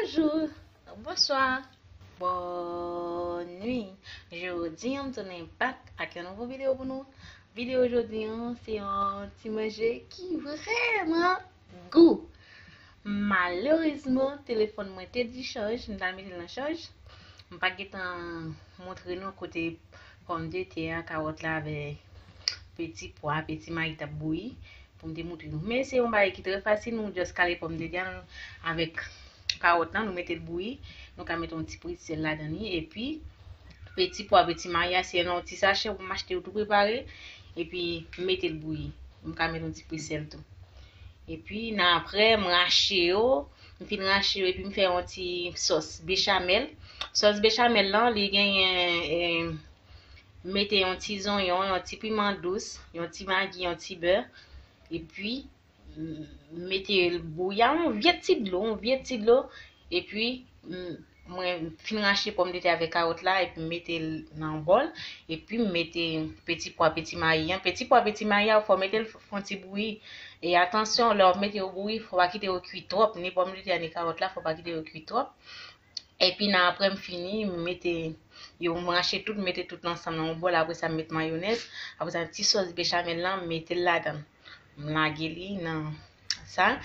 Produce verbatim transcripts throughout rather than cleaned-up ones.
Bonjou, bonswa, bòn nwi. Jodi a, m tounen back ak yon nouvo videyo pou nou. Videyo jodi a, se yon ti manje ki vrèman gou. Malerezman, telefòn mwen te dichaj, m t al mete l nan chaj. M pa gentan montre nou kote pòmdetè a, kawòt la avèk peti pwa, peti mayi t ap bouyi pou m te montre nou. Men se yon bagay ki trè fasil, nou just kale pòmdetè a avèk kawòt lan, nou mete l bouyi, nou ka mete yon ti pri sèl ladan li, epi peti pwa, peti mayi a, se nan yon ti sachè ou m achte yo tou prepare, epi m mete l bouyi. M ka mete yon ti pri sèl tou. Epi nan apre, m rache yo, m fin rache yo, epi m fè yon ti sòs bechamèl. Sòs bechamèl lan, li genyen, eh, mete yon ti zonyon, yon ti piman dous, yon ti magi, yon ti bè, epi m mete l bouyi a, yon vye ti dlo, yon vye ti dlo, epi m, mwen fin rache pòmdetè avèk kawòt la, epi m mete l nan yon bòl, epi m mete peti pwa, peti mayi an. Peti pwa, peti mayi a, fò w mete l fè yon ti bouyi. E atansyon, lè w ap mete yo bouyi, fò w pa kite yo kwi twòp, ni pòmdetè a, ni kawòt la, fò w pa kite yo kwi twòp. Epi nan apre m fini, m mete yo, m rache tout, m mete tout ansanm nan yon bòl. Apre sa, m met mayonèz. Apre sa, ti sòs bechamèl lan, m mete l ladan. M lage li nan sa.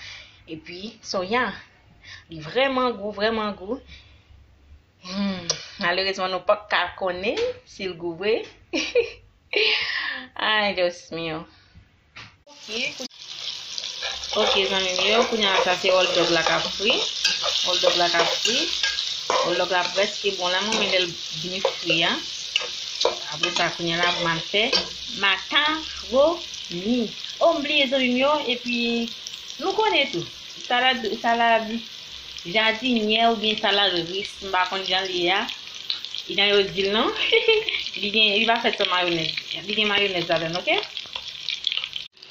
Epi, so ya, li vrèman gou, vrèman gou. Hmm, malerezman, nou pa ka konnen si l gou vre. Ay, Dios mío. Ok, zanmi m yo, kounye a sa se hot dog la k ap fri. Hot dog la k ap fri. Hot dog la prèske bon la, mwen men lè l byen fri a. Apre sa, kounye a la, pou m al fè makaroni. Oh, m bliye, zanmi m yo, epi nou konnen tou. Salad, salad jadinyè oubyen salad ris, m pa konn jan li ye a. Jan yo di l non. Li gen, li pa fèt san mayonèz. Li gen mayonèz ladan l, ok?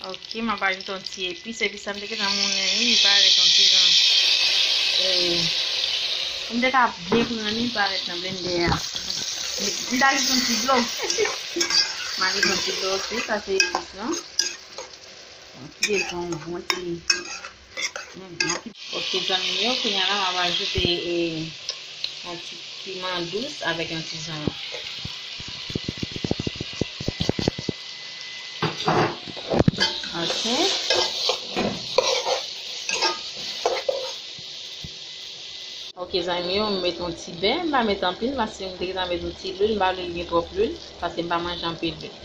Ok, m ap ajoute yon ti epis. Epis sa m te gentan moulen li, li parèt yon ti jan, eh, pou m te ka byen pran li, li parèt nan blendè a. M, m ta ajoute yon ti dlo. M ajoute yon ti dlo osi, sa se epis lan. Kite l pran yon bon ti. Mm, ok, zanmi m yo, kounye a la, m ap ajoute, eh, yon ti piman dous avèk yon ti zonyon. Ok. Ok, zanmi yo, m met yon ti bè, m pa met anpil, paske m te gentan met yon ti lwil, m pa vle l gen twòp lwil, paske m pa manje anpil lwil.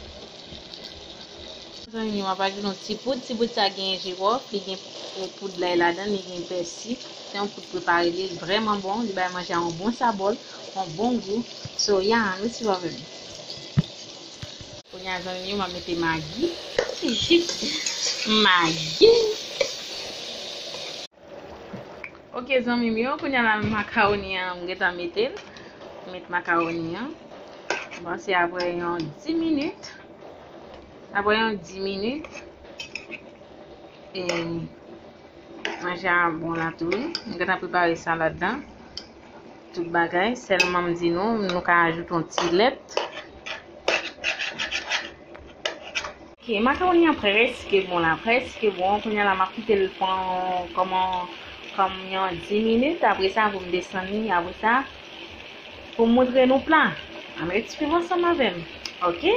Zanmi yo, m ap ajoute yon ti poud. Ti poud sa gen jiwòf, li gen poud lay ladan, li gen pèsi. Se yon poud prepare, li vrèman bon, li bay manje a yon bon savè, yon bon gou. So, ya, rete avè m. Kounye a, zanmi yo, m ap mete magi. Magi. Ok, zanmi m yo, kounye a la, makawoni an, m gentan mete l. M met makawoni an. M panse apre yon dis minit. Apre yon dis minit, e, manje a bon la tou wi. M gentan prepare salad la. Tout bagay. Sèlman m di nou, nou ka ajoute yon ti lèt. Ok, makawoni an prèske bon la, prèske bon. Kounye a la, m ap kite l pran kòman, kòm yon dis minit. Apre sa, pou m desann li. Apre sa, pou m montre nou pla. Ann ret swiv ansanm avè m. Ok?